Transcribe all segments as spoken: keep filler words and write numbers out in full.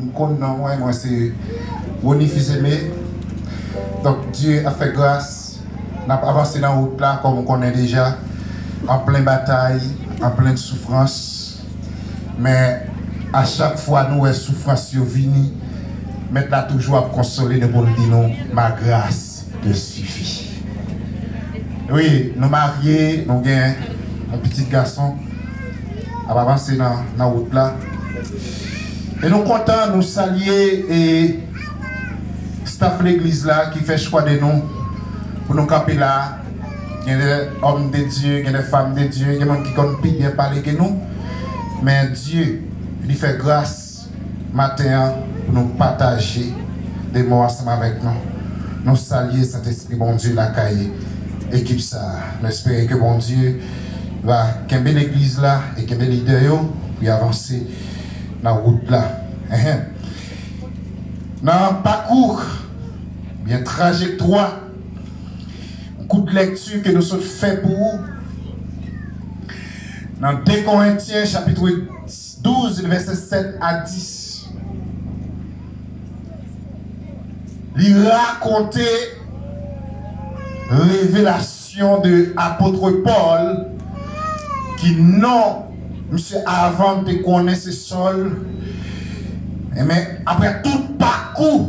M konn non mwen, mwen se Rony Fils-Aimé. Donk, Dye ap fè gras. N ap avanse nan wout la, kòm ou konnen deja. An plen batay, an plen soufrans. Men, a chak fwa nou wè soufrans yo vini, Mèt la toujou ap konsole nou pou l di nou, ma grâce te suffit. Wi, nou marye, nou gen yon pitit gason. Ap avanse nan, nan wout la. E nou kontan, nou salye e staff legliz la ki fè chwa de nou pou nou kanpe la. Gen de homme de Dieu, gen de femme de Dieu, gen moun ki konn pi byen pale ke nou. Men Dye, li fè gras maten an pou nou pataje de mo ansanm avèk nou. Nou salye Sentespri Bondye lakay ekip sa a. Nou espere ke Bondye va kenbe legliz la e kenbe lidè yo pou y avanse nan wout la. Enhen. Nan pakou, byen trajektwa, kout lekti ke nou sot fè pou ou, nan de Korentyen chapit douz, vèsè sèt a dis, li rakonte revelasyon de apot Pòl, ki non misye avan te konnen se Sòl. Enben, apre tout pakou,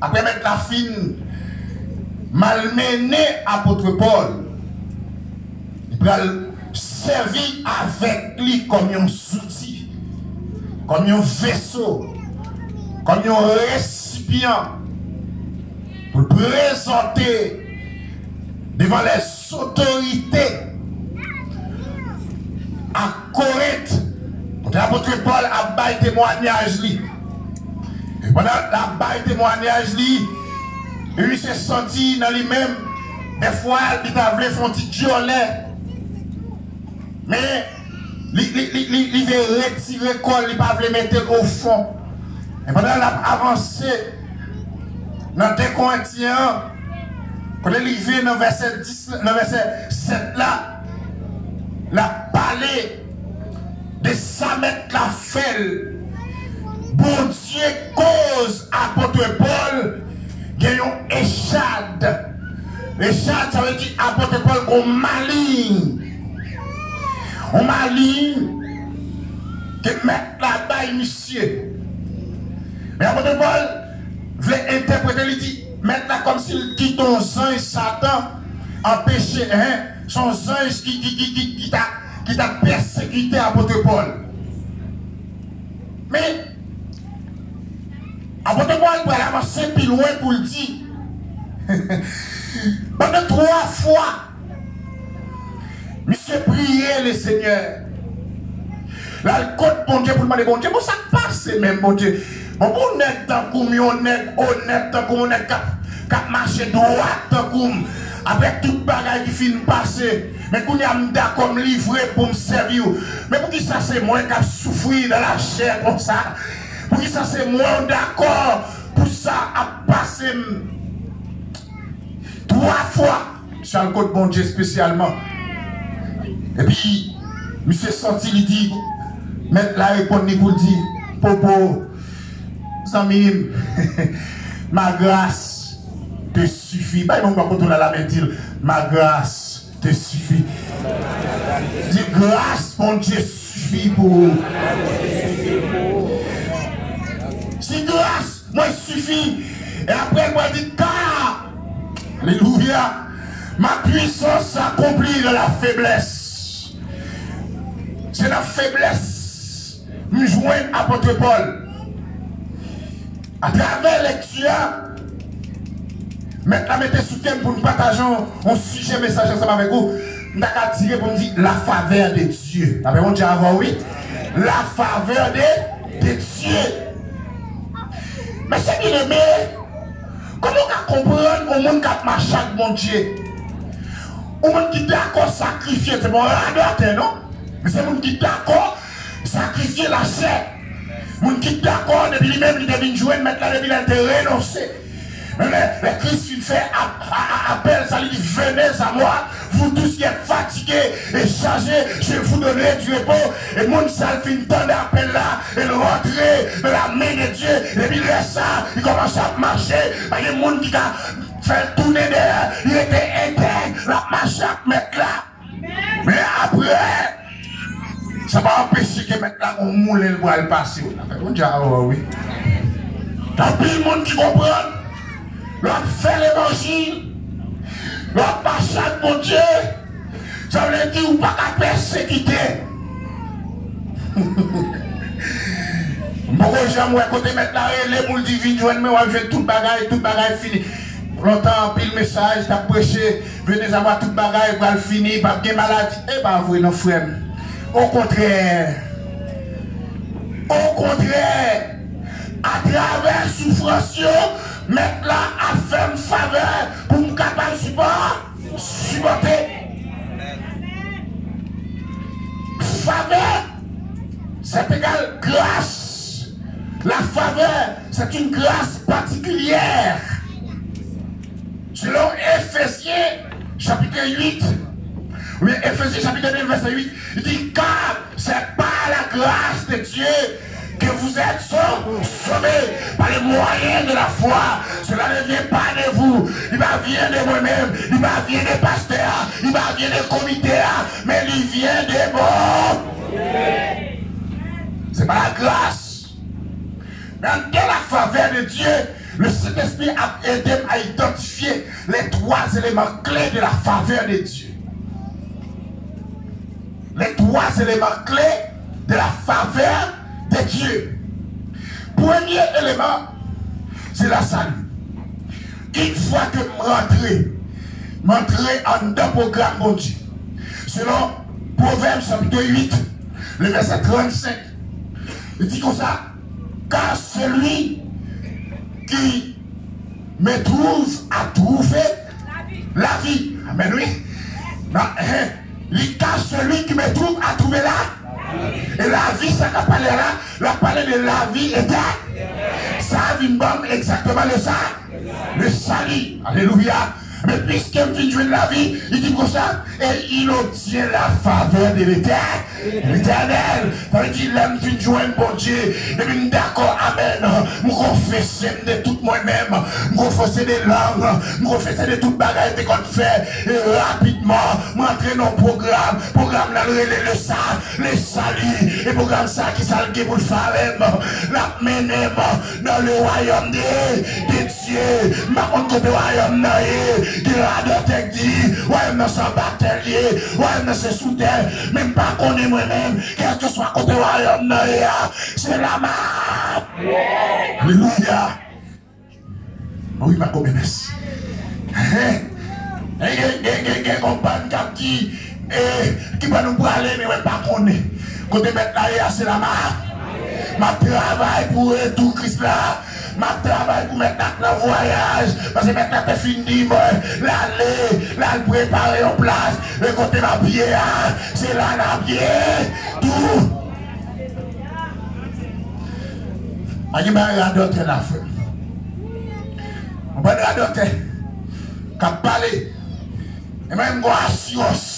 apre Mèt la fin malmennen apot Pòl, li pral sèvi avèk li kòm yon zouti, kòm yon veso, kòm yon resipyan pou l prezante devan lèzotorite a Korent, kote apot Pòl ap bay temwayaj li. E pandan l ap bay temwayaj li, e misye santi nan li menm, dèfwa, li ta vle fè yon ti dyòlè. Men, li, li, li, li, li vle retire kò l, li pa vle mete l ofon. E pandan l ap avanse nan de Korentyen an, kote l rive nan vèsè dis, nan vèsè sèt la, l ap pale de sa Mèt la fè l. Bondye koz apot Pòl gen yon echad. Echad, sa vle di apot Pòl gon maliy. Yon maliy ke Mèt la bay misye. Men apot Pòl vle entèprete, li di, Mèt la kòmsi l kite yon zanj Satan anpeche, en, se yon zanj ki, ki, ki, ki, ki ta, ki ta pèsekite apot Pòl. Men, apot Pòl pral avanse pi lwen pou l di, pandan twa fwa, misye priye Lesenyè. L al kot Bondye pou l mande Bondye, bon, sa k pase menm, Bondye? Bon, pou yon nèg tankou m, yon nèg onèt tankou m, yon nèg k ap, k ap mache dwat tankou m, apre tout bagay ki fin pase, men kounye a m dakò m livre pou m sèvi w. Men poukisa se mwen k ap soufri nan lachè konsa? Poukisa se mwen w dakò pou sa ap pase m? Twa fwa, misye al kot Bondye espesyalman. Epi, misye sòti, li di, Mèt la reponn li pou l di, Popo, zanmi m, ma grâce te suffit. Bay moun bò kote w la lamen, di l, ma grâce te suffit. Di, gras Bondye sifi pou ou. Si gras mwen sifi, e apre l pral di, car, alelouya, ma puissance s'accomplit dans la faiblesse. Se nan feblès m jwenn apot Pòl. Atravè lekti a, Mèt la mete sou kè m pou n pataje yon, yon sijè mesaj ansanm avèk ou. M ta ka tire pou m di, la faveur de Dieu. Lapè Bondye avè w, wi. La faveur de, de Dieu. Mesye byeneme, kòman w ka konprann yon moun k ap mache ak Bondye? Yon moun ki dakò sakrifye, se pa yon radòtè, non. Men se moun ki dakò sakrifye lachè. Moun ki dakò, depi li menm, li te vin jwenn Mèt la, depi lè l te renonse. Men lè, lè Kris fin fè ap-, a-, a-, apèl sa, li di, venez à moi, vous tous qui êtes fatigués et chargés, je vous donnerai du repos. E moun sa l fin tande apèl la, e l rantre dans la main Dye, epi lè sa, li kòmanse ap mache, pa gen moun ki ka fè l tounen dèyè, li rete entèg, l ap mache ak Mèt la. Men apre, sa pa anpeche ke Mèt la gon moulen l pral pase w la. Fè Bondye a wè w, wi. Gen anpil moun ki konprann, lè w ap fè levanjil, lè w ap mache ak Bondye, sa vle di ou pa ka pèsekite. M poko janm wè kote Mèt la rele pou l di, "Vin jwenn mwen, w ap jwenn tout bagay, tout bagay fini." Lontan, anpil mesaj t ap preche, "Venez à moi, tout bagay pral fini, p ap gen maladi." E pa vre non, frè m. Okontrè, okontrè, atravè soufrans yo, Mèt la ap fè m favè pou m kapab sipò-, sipòte. Favè, c'est égal grâce. La faveur, c'est une grâce particulière. Selon Éphésiens chapitre huit, ou bien Éphésiens chapitre deux, verset huit, il dit, car c'est par la grâce de Dieu que vous êtes sau-, sauvés par le moyen de la foi. Cela ne vient pas de vous. Li pa vyen de mwen menm. Li pa vyen de pastè a. Li pa vyen de komite a. Men li vyen de Bondye. C'est par la grâce. Dans la faveur de Dieu, le Saint-Esprit a aidé à identifier les trois éléments clés de la faveur de Dieu. Les trois éléments clés de la faveur de Dieu. Premye eleman, se lasali. Yon fwa ke m rantre, m antre anndan pwogram Bondye. Selon Pwovèb chapit uit, le vèsè trannsenk, li di konsa, car celui qui me trouve a trouvé la vie. Amen, wi. Nan, hein, li ka celui qui me trouve a trouvé la. E lavi, sa k ap pale la, l ap pale de lavi etè-, sa vin ban m egzakteman le sa, le sali. Alelouya. Men piske m fin jwenn lavi, li di m konsa, et il obtient la faveur de l'Éternel. Letènèl. Sa vle di, lè m fin jwenn Bondye, epi m dakò, amèn, m konfese m de tout mwen menm, m konfese de lang, m konfese de tout bagay m te konn fè, e rapidman, m antre nan pwogram, pwogram nan l rele le sa, le sali, e pwogram sa, ki sa l gen pou l fè avè m? L ap mennen m dans le royaume de, de Dieu. M pa konn kote wayòm nan ye. Gen radòtè k di, wayòm nan se anba tè l ye, wayòm nan se sou tè. Men m pa konnen mwen menm, kèlkeswa kote wayòm nan ye a, se la m ap. Alelouya. Wi, m ap konbyen mèsi. Hein? E gen, gen, gen, gen konpay k ap di, e, ki bò nou prale, men mwen pa konnen. Kote Mèt la ye a, se la m ap. M ap travay pou retou Kris la. M ap travay pou Mèt la k nan vwayaj. Paske Mèt la te fin di mwen, l ale, l al prepare yon plas. E kote m ap ye a, se la n ap ye tou. Pa gen bagay radòtè la, frè m. Yon bann radòtè k ap pale. E mwen, m gon asirans.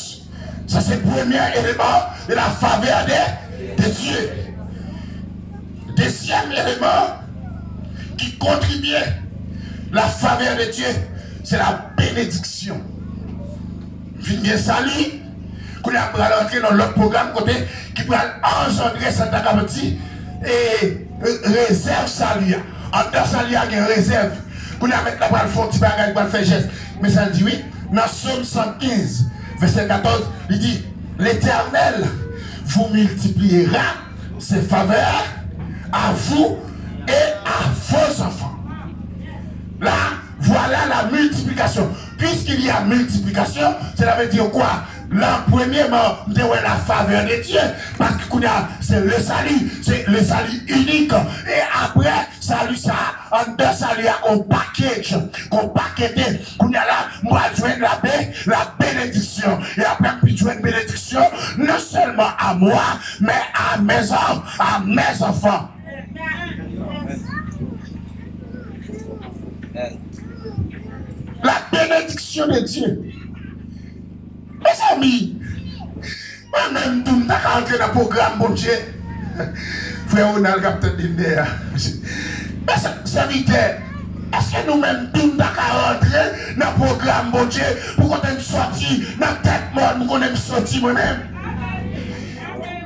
Sa se premye eleman de la favè de, de Dye. Dezyèm eleman ki kontribye la favè de Dye, se la benediksyon. M fin gen sali, kounye a m pral antre nan lòt pwogram kote ki pral anjandre sa n ta kapab di, e, re-, rezèv sali a. Anndan sali a gen rezèv. Kounye a Mèt la pral fè yon ti bagay, li pral fè jès. Men sa l di, wi, nan Sòm san kenz, vèsè katòz, li di, L'Éternel vous multipliera ses faveurs à vous et à vos enfants. Là, voilà la multiplication. Puisqu'il y a multiplication, cela veut dire quoi? Là, premièrement, m te wè la faveur de Dieu, paske kounye a, se le salut, se le salut unique. E apre, sali sa, anndan sali a, gon package, gon pakete. Kounye a la, m pral jwenn la be-, la benediksyon. E apre m fin jwenn benediksyon, non seulement à moi, mais à mes en-, à mes enfants. La bénédiction de Dieu. Mezanmi, mwen menm tou, m ta ka antre nan pwogram Bondye. Pè Ronald k ap tande m dèyè a. Mezanmi, sèvitè, èske nou menm tou n ta ka rantre nan pwogram Bondye pou kote n sòti nan tèt mòn m konnen m sòti mwen menm?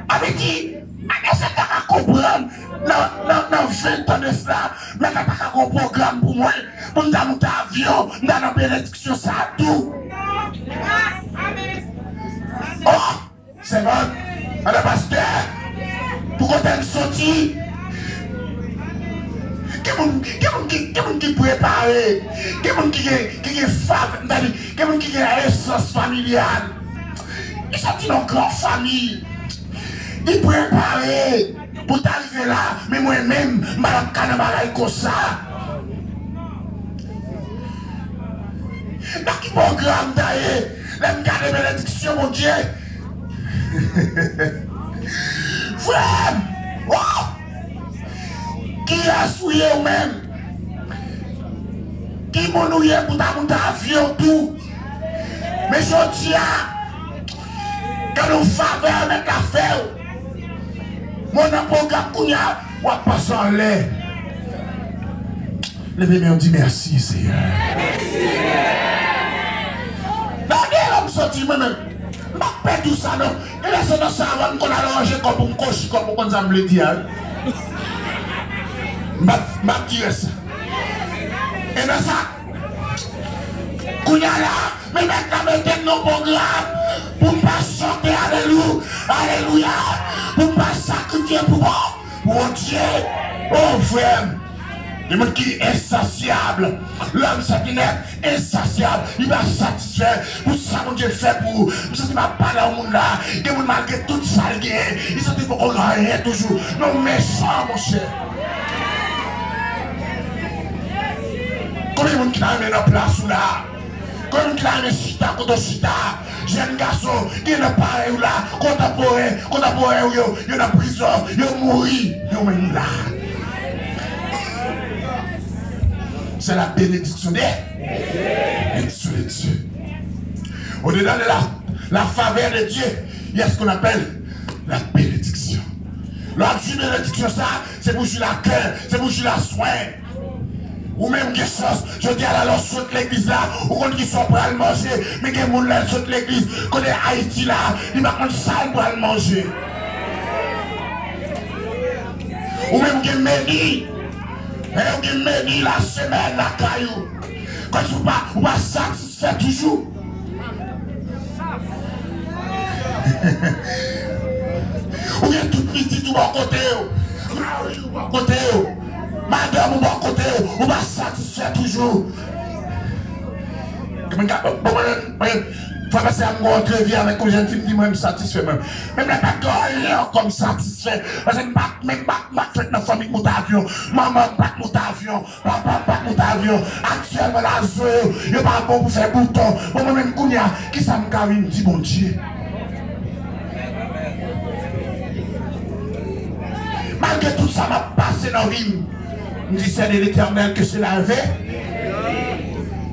Sa vle di, èske n ta ka konprann nan, nan, nan ven tan de sila, men ta ka gon pwogram pou mwen, pou m ta moute avyon, m ta nan benediksyon sa a tou? Oh! Sèvant, madan pastè, pou kote n soti, gen moun, gen moun ki, gen moun ki prepare, gen moun ki gen, ki gen fav-, m ta di, gen moun ki gen esans familyal. Li soti nan gran fanmi. Li prepare pou ta rive la, men mwen menm, m pa t ap ka nan bagay konsa. Nan ki pwogram m ta ye? Lè m gade benediksyon Bondye. Frè m! Oh! Kiyès ou ye ou menm? Ki moun ou ye pou ta moute avyon tou? Men jodi a, gade yon favè Mèt la fè w. Mwen nan pwogram kounye a, w ap pase anlè. Leve men w, di, mèsi, Seyè. Gade lè m soti, mwen menm. M pa pèdi w sa, non. Gen lè se nan sa a, m konn al ranje kò pou m kochi kò pou konn sa m vle di a, wi. M pa, m pa di rès la. E nan sa, kounye a la, men Mèt la mete m nan pwogram pou m pa chante alelu-, alelouya, pou m pa sakrifye pou bon, pou Bondye. O frè m, gen moun ki ensasyab. Lòm santi nèt ensasyab. Li pa satisfè pou sa Bondye fè pou ou. M santi m ap pale a yon moun la. Gen moun malgre tout sa l genyen, li santi l poko gen anyen toujou. Men w mechan, monchè. Konbyen moun ki ta renmen nan plas ou la? Konbyen moun ki ta renmen chita kote w chita? Jèn gason, gen nan parèy ou la, kontanporè, kontanporè ou yo, yo nan prizon, yo mouri, yo menm la. C'est la bénédiction de, bénédiction de Dieu. Au-dedans de la, la faveur de Dieu, il y a ce qu'on appelle la bénédiction. Lè w ap jwi benediksyon sa, se pou jwi lakè, se pou jwi laswè. Ou menm gen chans, jodi a la lè w sot legliz la, ou konn kisa w pral manje, men gen moun lè l sot legliz, kote Ayiti la, li pa konn sa l pral manje. Ou menm gen meni, men ou gen meni lasemèn lakay ou. Kòm si w pa, ou pa satisfè toujou. Ou gen tout pitit ou bò kote w, mari ou bò kote w, madanm ou bò kote w, ou pa satisfè toujou. Mwen ka, bon, mwen, mwen, fwa pase a m gon antrevi avèk yon jèn fi, m di mwen m satisfè mwen. Men m la pa t gen anyen ankò m satisfè. Paske m pa, men m pa, m pa fèt nan fanmi k moute avyon. Manman m pa t moute avyon. Papa m pa t moute avyon. Aktyèlman, lazo yo, yo pa bon pou fè bouton. Bon, mwen menm kounye a, kisa m ka vin di Bondye? Malgre tout sa m ap pase nan vi m, m di, Seigneur l'Éternel, que cela arrive,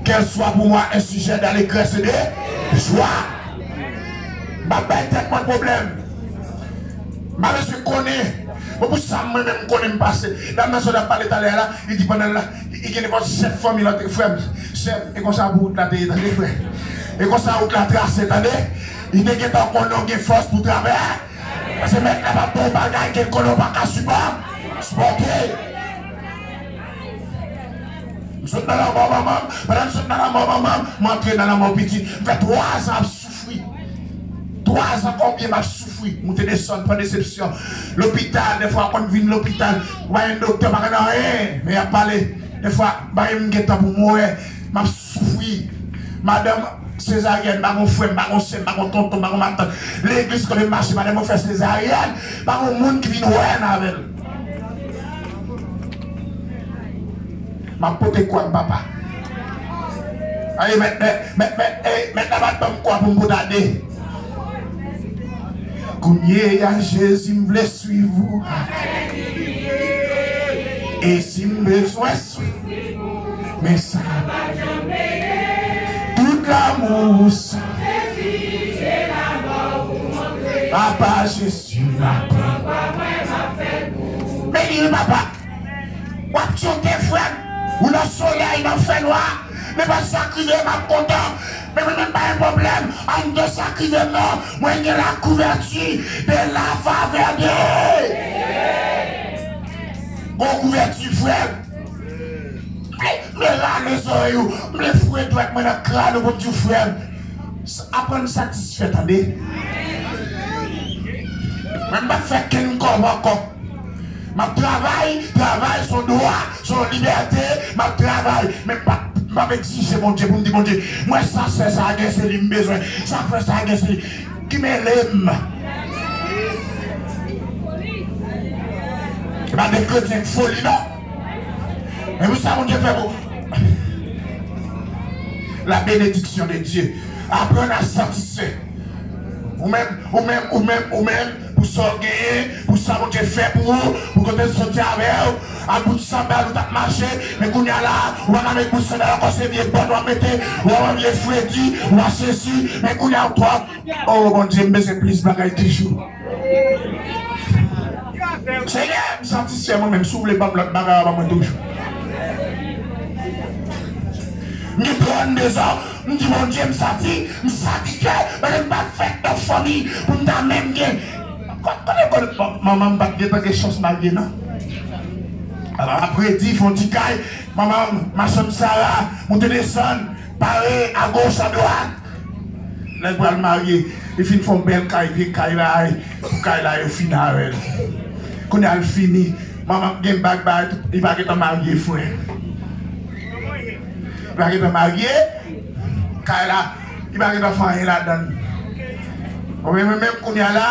qu'elle soit pour moi un sujet d'allégresse et de joie. M ap bay tèt mwen pwoblèm. M pa bezwen konnen. Bon, pou sa mwen menm m konnen m pase. Dam nan sot ap pale talè a la, li di pandan l la, li, li gen nenpòt chèf fanmi l antre, frè m, sè m, e konsa pou wout la te ye, tande, frè. E konsa wout la trase, tande. Li te gentan konnen w gen fòs pou travè. Paske Mèt la p ap ba w bagay ke konnen w pa ka sipò-, sipòte. M sot nan lanmò manman m, pandan m sot nan lanmò manman m, m antre nan lanmò pitit. M fè twa zan ap soufri. Twa zan konbyen m ap soufri, moute desann, pran desepsyon. Lopital, dèfwa w konn vin lopital, ou pa jwenn doktè, pa konn anyen, men y ap pale. Dèfwa, m pa menm gen tan pou m wè, m ap soufri. Madanm sezaryèn, m pa gon frè, m pa gon sè, m pa gon tonton, m pa gon matant. Legliz kote m mache, madanm mwen fè sezaryèn, pa gon moun ki vin wè m avè l. M ap pote kwa m, papa. Aye, mèt, mèt, mèt, mèt, eh, mèt la pa t ban m kwa pou m pote a de. Kounye a, Jezi, m vle swiv ou. E si m bezwen swiv, men sa, tout lanmou sa. Papa Jezi, m ap Beni wi papa. W ap chante frè m. Ou nan solèy, nan fènwa. Men pa sa k rive m ap kontan. Men mwen menm pa gen pwoblèm. Anndan sa k rive m nan, mwen gen la kouvèti de la favè de. Gon kouvèti frè m. M vle rale zòrèy ou. M vle foure dwèt mwen nan kràn ou pou m di w frè m. Aprann satisfè tande. Mwen m p ap fè kenn kòb ankò. M ap travay, travay se yon dwa, se yon libète, m ap travay. Men m p ap, m p ap egzije Bondye pou m di Bondye, mwen sa sè sa a gen se li m bezwen, sa frè sa a gen se li. Ki mele m? E pa de kretyen k foli non. Men pou sa Bondye fè pou la bénédiction de Dieu. Aprann a satisfè. Ou menm, ou menm, ou menm, ou menm, pou sa w genyen, pou sa Bondye fè pou ou, pou kote l soti avè w, ak bout sandal ou t ap mache, men kounye a la, ou pa ka met bout sandal ankò, se vye bòt w ap mete, w ap vye fredi, w ap sesi, men kounye a w twòp. O Bondye, m bezwen plis bagay toujou. Senyè, m satisfè mwen menm, si w vle ban m lòt bagay, w a ban mwen toujou. M gen trannde zan, m di Bondye, m sati, m satisfè, paske m pa fèt nan fanmi pou m ta menm gen. Kote, kote, kote, manman m pa t gentan gen chans marye, non. Alò, apre di, fè yon ti kay, manman m, machann Sara, moute desann, pare, agoch, adwat. Nèg pral marye, li fin fè yon bèl kay, vye kay la, pou kay la yo fini avè l. Kounye a l fini, manman gen bag ba, li pa gentan marye frè. Li pa gentan marye, kay la, li pa gentan fè anyen ladan l. Mwen menm, menm kounye a la,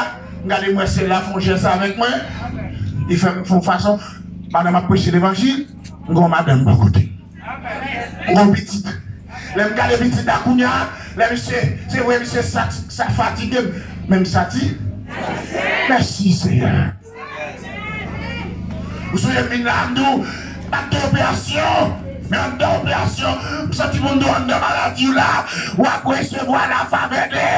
m gade m wè sè la fè yon jès avèk mwen, li fè m fè yon fason, pandan m ap preche levanjil, m gen yon madanm bò kote. M gen yon pitit. Lè m gade pitit la kounye a, lè misye, se vre misye sa, sa fatige m, men m sati. Mèsi Seyè. Ou sonje m vin la, m di w, m ap gen operasyon. Men anndan operasyon, m santi moun di w anndan maladi w la, w ap resevwa lafavè de.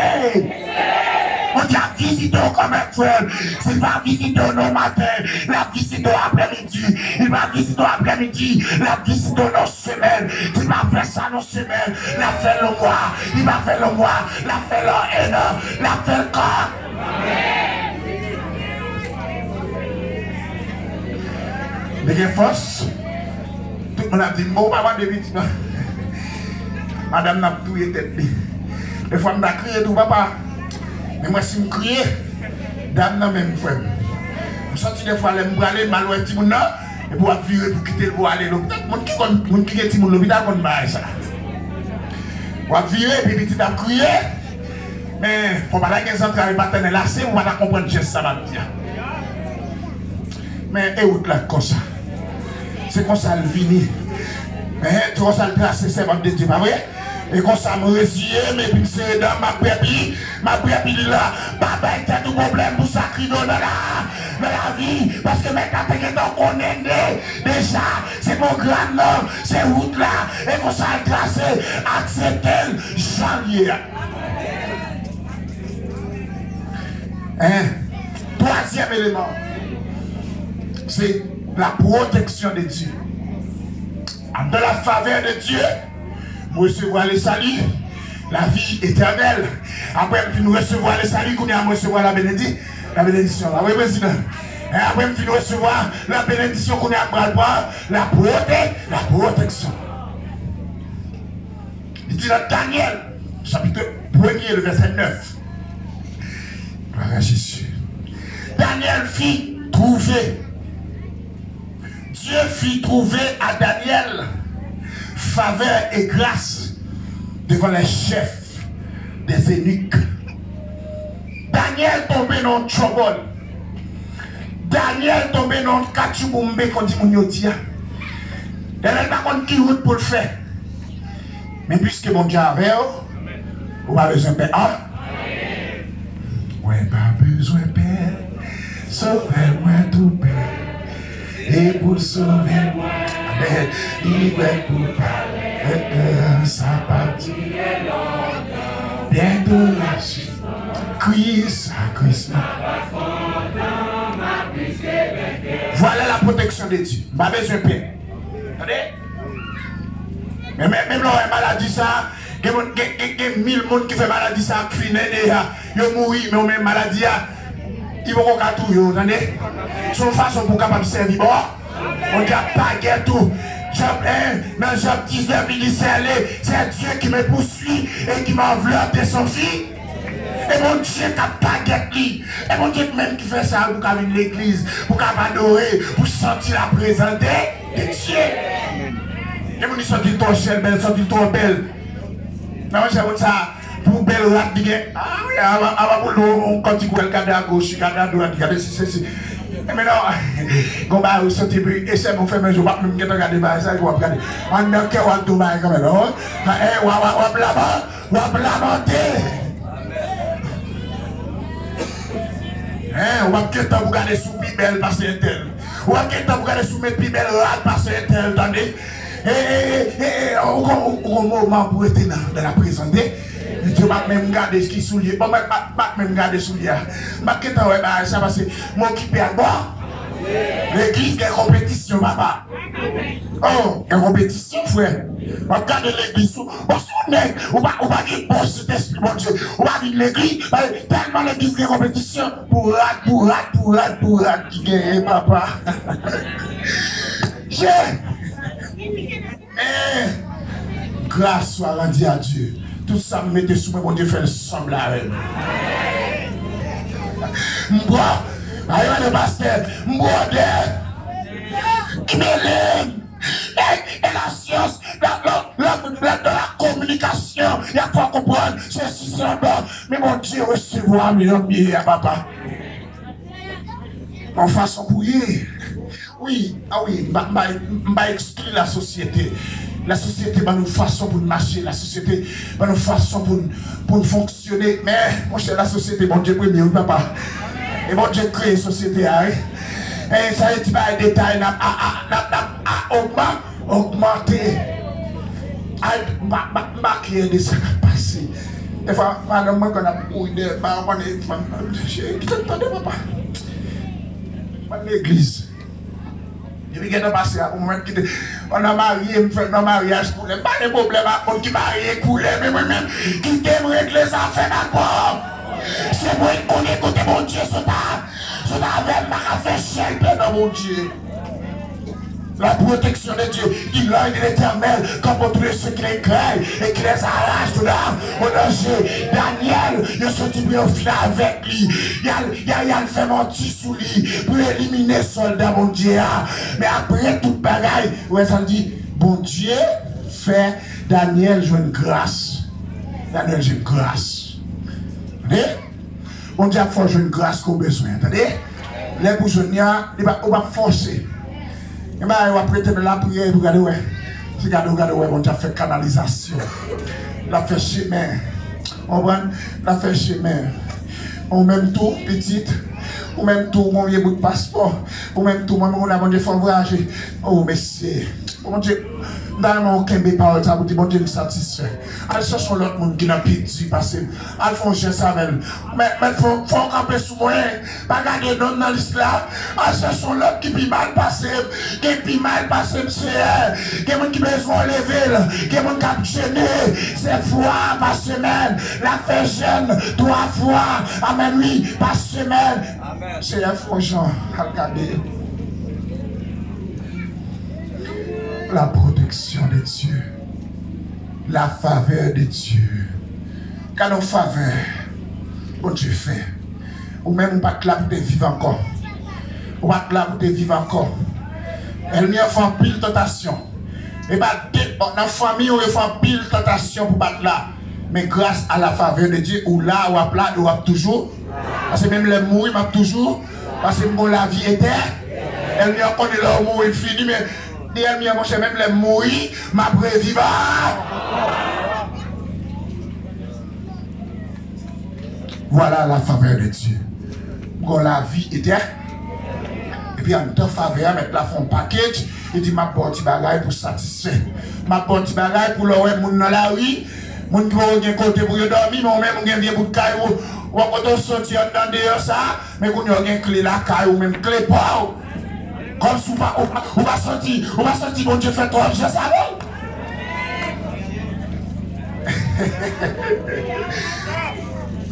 Bondye ap vizite w kanmenm, frè m. Si l pa vizite w nan maten, l ap vizite w aprèmidi. Li pa vizite w aprèmidi, l ap vizite w nan semèn. Li pa fè sa nan semèn, l ap fè l nan mwa. Li pa fè l nan mwa, l ap fè l an en an, l ap fè l kan. Li gen fòs. Tout moun ap di m, bon, ou pa mande pitit non. Madanm nan ap touye tèt li. Defwa m ta kriye tou, papa. Men mwen si m kriye, dam nan menm frè m. M santi defwa lè m prale, m al wè timoun nan, epi w ap vire pou kite l pou ale lopital. Moun ki konn, moun ki gen timoun lopital konn bagay sa. W ap vire, epi pitit ap kriye. Men, fò pa ta gen zantray patènèl ase, ou pa ta konprann jès sa m ap di a. Men, e wout la k konsa. Se konsa l vini. Men, se konsa l trase sèvant de Dye, pa vre? E konsa m reziye m, epi m sere dan m, m ap brèpi, m ap brèpi li la. Pa bay tèt ou pwoblèm pou sa k rive w nan la, nan lavi, paske mèt la te gentan konnen de, deja, se pwogram nan, se wout la, e konsa l trase, aksepte l, jan l ye a. Hein? Twazyèm eleman, se la protection de Dieu. Dans la faveur de Dieu, m resevwa le salut, la vie éternelle. Apre m fin resevwa le salut, kounye a m resevwa la benedi-, la benediksyon. Pa vre, prezidan? Hein, apre m fin resevwa la benediksyon, kounye a m pral pran la prote-, la protection. Li di nan Danyèl, chapit premye, le vèsè nèf. Gloire à Jésus. Danyèl fit trouver, Dieu fit trouver à Daniel faveur et grâce devant les chefs des eunuques. Danyèl tonbe nan yon trouble. Danyèl tonbe nan yon katchouboumbe, kon di moun yo di a. Danyèl pa konn ki wout pou l fè. Men piske Bondye avè w, ou pa bezwen pè. A? Mwen pa bezwen pè. Sovè mwen tou pè. E pou l sove mwen. Amèn. Li prè pou l pale. Sa p ap dire lontan. Byento l ap sispann. Kris a Kris la. Vwala la protection de Dieu. M pa bezwen pè. Tande? Men, men, menm lè w wè maladi sa, gen moun, gen, gen, gen mil moun ki fè maladi sa ap fini deja. Yo mouri, men w menm maladi a, li poko ka touye w, tande? Se yon fason pou w kapab sèvi bò. Bondye ap pagèt ou. Job en, nan Job diznèf, li di, c'est le, c'est Dieu qui me poursuit et qui m'enveloppe de son fil. E Bondye k ap pagèt li. E Bondye menm ki fè sa pou w ka vin legliz, pou w ka adore, pou w santi laprezans de, de Dye. Gen moun ki santi l twò chèl, bèl, santi l twò bèl. Nan manchè moun sa, pou bèl rad li gen. Ah wi, avan, avan pou l di yon, yon kantik ou wè l gade agoch, gade adwat, gade si, si, si. Men non, gon bagay ou santi, epi e sèlman ou fèmen je w, w ap menm gentan gade bagay sa, epi w ap gade. Anndan kè w ap di yon bagay kanmenm, non? Hein, w ap, w ap, w ap laman-, w ap lamante. Hein, w ap gen tan pou gade si w pi bèl pase entèl. W ap gen tan pou gade si w met pi bèl rad pase entèl, tande? E, e, e, e, e, ou gon, ou, ou gon moman pou rete nan, nan laprezans de Dye. M pa t menm gade ki soulye. Bon, mwen pa, pa t menm gade soulye a. M pa t gentan wè bagay sa, paske m okipe ak bò. Legliz gen konpetisyon, papa. Oh, gen konpetisyon, frè. W ap gade legliz ou. Bon, si w nèg, ou pa, ou pa gen bon Sentespri Bondye. Ou pa vin legliz, paske tèlman legliz gen konpetisyon. Pou rad, pou rad, pou rad, pou rad ki genyen, papa. Je. Men, grâce soit rendue à Dieu. Tout sa m mete sou mwen, Bondye fè l sanble avè m. M bwè, ayo, le pastè, m bwè de, m mele m. E, e la syans, la, la, la, la, dans la communication, y a fè w konprann, se si, se la. Men Bondye resevwa m, jan m ye a, papa. Yon fason pou ye. Wi, a wi, m pa, m pa, m pa ekskli lasosyete. Lasosyete ban nou fason pou n mache, lasosyete ban nou fason pou n, pou n fonksyone. Men, monchè, lasosyete, Bondye premye, wi, papa. E Bondye k kreye sosyete a, wi. E sa vle di, bay detay, n ap, a, a, n ap, n ap, a, ogman-, ogmante. Ay, m pa, m pa, m pa klè de sa k ap pase. Defwa, madanm mwen konn ap kouri dèyè m, pa konn, cheri, kite m tande, papa. Mwen legliz. Depi gentan pase a pou mwen kite. Pandan marye, m fè nan maryaj koulè. M pa gen pwoblèm ak moun ki marye koulè, men mwen menm, kite m regle zafè m ak bò. Se mwen k konnen kote Bondye sot a. Sot avè m, m pa ka fè chèlbè nan Bondye. La protection de Dieu, dit l'œil de l'Éternel campe autour de ceux qui le craignent et qui les arrache de l'âme au danger. Danyèl, yo soti pou yo fini avèk li. Y al, y al, y al fè manti sou li pou elimine sòlda Bondye a. Men apre tout bagay, ou wè sa l di, Bondye fè Danyèl jwenn gras. Danyèl jwenn gras. Tande? Bondye ap fè w jwenn gras ke w bezwen, tande? Lè pou jwenn li a, li pa, ou p ap fòse. Gen bagay w ap rete nan lapriyè epi w gade w wè. Se gade w gade w wè Bondye ap fè kanalizasyon. L ap fè chemen. Ou konprann? L ap fè chemen. Ou menm tou, pitit. Ou menm tou, ou gon vye bout paspò. Ou menm tou, manman, ou la, Bondye fè w vwayaje. O, mesye. Bondye, m ta renmen w kenbe pawòl sa pou di, Bondye, m satisfè. Al chèche yon lòt moun ki nan pi di pase m. Al fè yon jès avè l. Mèt, mèt, fò, fò w kanpe sou mwen. Pa gade non m nan lis la. Al chèche yon lòt ki pi mal pase m. Gen pi mal pase m, Seyè. Gen moun ki bezwen w leve l. Gen moun k ap jene. Se fwa pa semèn. L ap fè jèn twa fwa. Amèn, wi, pa semèn. Amèn. Seyè, fè yon jan. Al gade. La protection de Dieu. La faveur de Dieu. Gade yon favè Bondye fè. Ou menm ou pa t la pou te viv ankò. Ou pa t la pou te viv ankò. Ènmi an fè anpil tantasyon. E pa de, nan fanmi w, yo fè anpil tantasyon pou pa t la. Men gras a la favè de Dye, ou la, w ap la, e w ap toujou. Paske menm lè m mouri, m ap toujou. Paske m gon lavi etè-, ènmi an konnen lè w mouri, l fini, men di ènmi an, monchè, menm lè m mouri, m ap reviv a. Voilà la faveur de Dieu. M gon lavi etè-, epi anndan favè a, mèt la fè yon package, li di, m ap ba w ti bagay pou satisfè. M ap ba w ti bagay pou lè w wè moun nan lari, moun ki poko gen kote pou yo dòmi, men w menm ou gen vye bout kay ou, w wè kote w soti anndan deyò sa, men kounye a w gen kle lakay ou menm, kle pa w. Kòmsi ou pa, ou pa, ou pa santi, ou pa santi Bondye fè twòp jan sa non.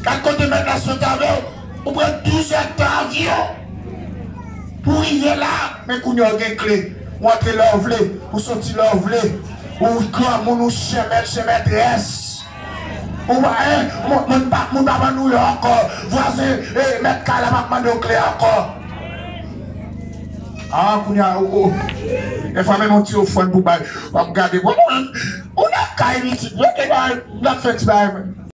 Gad kote mèt la sot avè w. Ou pran douz èdtan avyon pou rive la. Men kounye a w gen kle. Ou antre lè w vle, ou soti lè w vle. Ou granmoun, ou chen mèt, chen mètrès. Ou pa, en, moun, moun pa, moun pa ban nou yo ankò. Vwazen, e, mèt kay la p ap mande w kle ankò. Ah, kounye a, ou, ou. Dèfwa menm yon ti ofrann pou bay. W ap gade, bon, ou, ou nan kay pitit. Yo te bay, m t ap fè ti bagay.